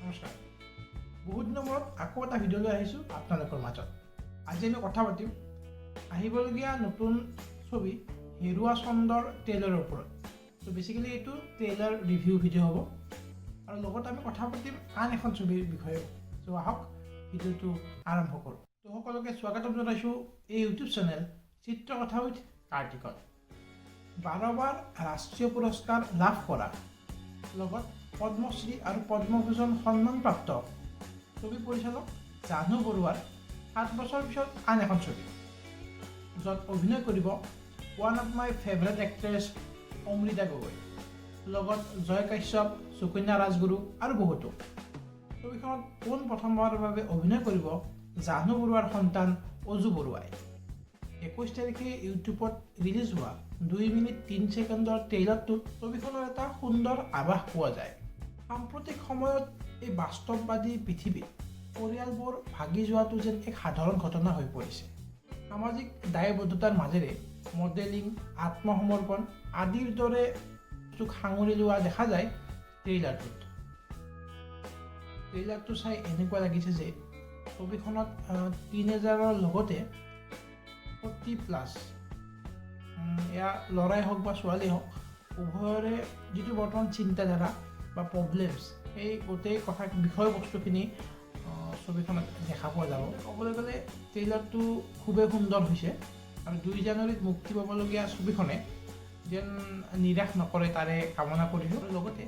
নমস্কাৰ, বহুত দিনৰ মূৰত আকৌ এটা ভিডিঅ' লৈ আহিছোঁ আপোনালোকৰ মাজত। আজি আমি কথা পাতিম আহিবলগীয়া নতুন ছবি হেৰুৱা ছন্দৰ ট্ৰেইলাৰৰ ওপৰত। ত' বেচিকেলি এইটো ট্ৰেইলাৰ ৰিভিউ ভিডিঅ' হ'ব আৰু লগত আমি কথা পাতিম আন এখন ছবিৰ বিষয়েও। ত' আহক, ভিডিঅ'টো আৰম্ভ কৰোঁ। ত' সকলোকে স্বাগতম জনাইছোঁ এই ইউটিউব চেনেল চিত্ৰকথা উইথ কাৰ্তিকত। 12 বাৰ ৰাষ্ট্ৰীয় পুৰস্কাৰ লাভ কৰা, লগত পদ্মশ্ৰী আৰু পদ্মভূষণ সন্মানপ্ৰাপ্ত ছবি পৰিচালক জাহ্নু বৰুৱাৰ 7 বছৰ পিছত আন এখন ছবি, য'ত অভিনয় কৰিব one of my favourite actress Amrita Gogoi, লগত জয় কাশ্যপ, সুকন্যা ৰাজগুৰু আৰু বহুতো। ছবিখনত পোন প্ৰথমবাৰৰ বাবে অভিনয় কৰিব জাহ্নু বৰুৱাৰ সন্তান অজু বৰুৱাই। 21 তাৰিখে ইউটিউবত ৰিলিজ হোৱা 2 মিনিট 3 ছেকেণ্ডৰ ট্ৰেইলাৰটোত ছবিখনৰ এটা সুন্দৰ আভাস পোৱা যায়। সাম্প্ৰতিক সময়ত এই বাস্তৱবাদী পৃথিৱীত পৰিয়ালবোৰ ভাগি যোৱাটো যেন এক সাধাৰণ ঘটনা হৈ পৰিছে। সামাজিক দায়বদ্ধতাৰ মাজেৰে মডেলিং, আত্মসমৰ্পণ আদিৰ দৰে বস্তুক সাঙুৰি লোৱা দেখা যায় ট্ৰেইলাৰটোত। ট্ৰেইলাৰটো চাই এনেকুৱা লাগিছে যে ছবিখনত টিনেজাৰৰ লগতে 40+, এয়া ল'ৰাই হওক বা ছোৱালীয়ে হওক, উভয়ৰে যিটো বৰ্তমান চিন্তাধাৰা বা প্ৰব্লেমছ, সেই গোটেই কথা বিষয়বস্তুখিনি ছবিখনত দেখা পোৱা যাব। ক'বলৈ গ'লে ট্ৰেইলাৰটো খুবেই সুন্দৰ হৈছে আৰু 2 জানুৱাৰীত মুক্তি পাবলগীয়া ছবিখনে যেন নিৰাশ নকৰে, তাৰে কামনা কৰিছোঁ। আৰু লগতে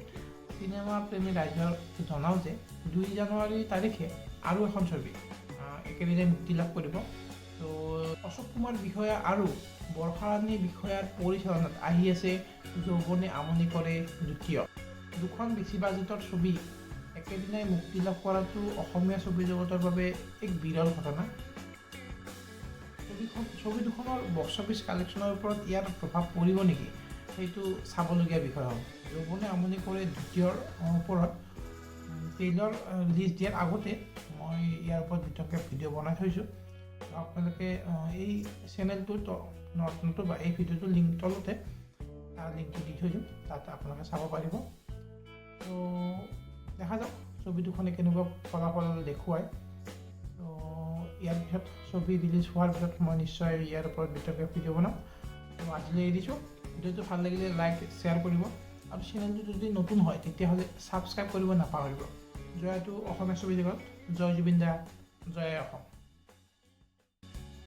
চিনেমা প্ৰেমী ৰাইজক জনাওঁ যে 2 জানুৱাৰী তাৰিখে আৰু এখন ছবি একেদিনাই মুক্তি লাভ কৰিব। ত' অশোক কুমাৰ বিষয়া আৰু বৰ্ষাৰাণী বিষয়াৰ পৰিচালনাত আহি আছে যৌৱনে আমনি কৰে দ্বিতীয়। দুখন বেছি বাজেটৰ ছবি একেদিনাই মুক্তি লাভ কৰাটো অসমীয়া ছবি জগতৰ বাবে এক বিৰল ঘটনা। ছবি দুখনৰ বক্স অফিচ কালেকশ্যনৰ ওপৰত ইয়াৰ প্ৰভাৱ পৰিব নেকি, সেইটো চাবলগীয়া বিষয় হ'ব। যৌৱনে আমনি কৰে দ্বিতীয়ৰ ওপৰত ট্ৰেইলাৰ ৰিলিজ দিয়াৰ আগতে মই ইয়াৰ ওপৰত বিতংকৈ ভিডিঅ' বনাই থৈছোঁ। আপোনালোকে এই চেনেলটোত নতুবা এই ভিডিঅ'টোৰ লিংক তলতে তাৰ লিংকটো দি থৈ দিম, তাত আপোনালোকে চাব পাৰিব। ত' দেখা যাওক ছবি দুখনে কেনেকুৱা ফলাফল দেখুৱায়। ত' ইয়াৰ পিছত ছবি ৰিলিজ হোৱাৰ পিছত মই নিশ্চয় ইয়াৰ ওপৰত বিতংকৈ ভিডিঅ' বনাম। ত' আজিলৈ এৰিছোঁ। ভিডিঅ'টো ভাল লাগিলে লাইক, শ্বেয়াৰ কৰিব আৰু চেনেলটো যদি নতুন হয়, তেতিয়াহ'লে ছাবস্ক্ৰাইব কৰিব নাপাহৰিব। জয়টো অসমীয়া ছবি জগত, জয় জুবিন দা, জয় অসম।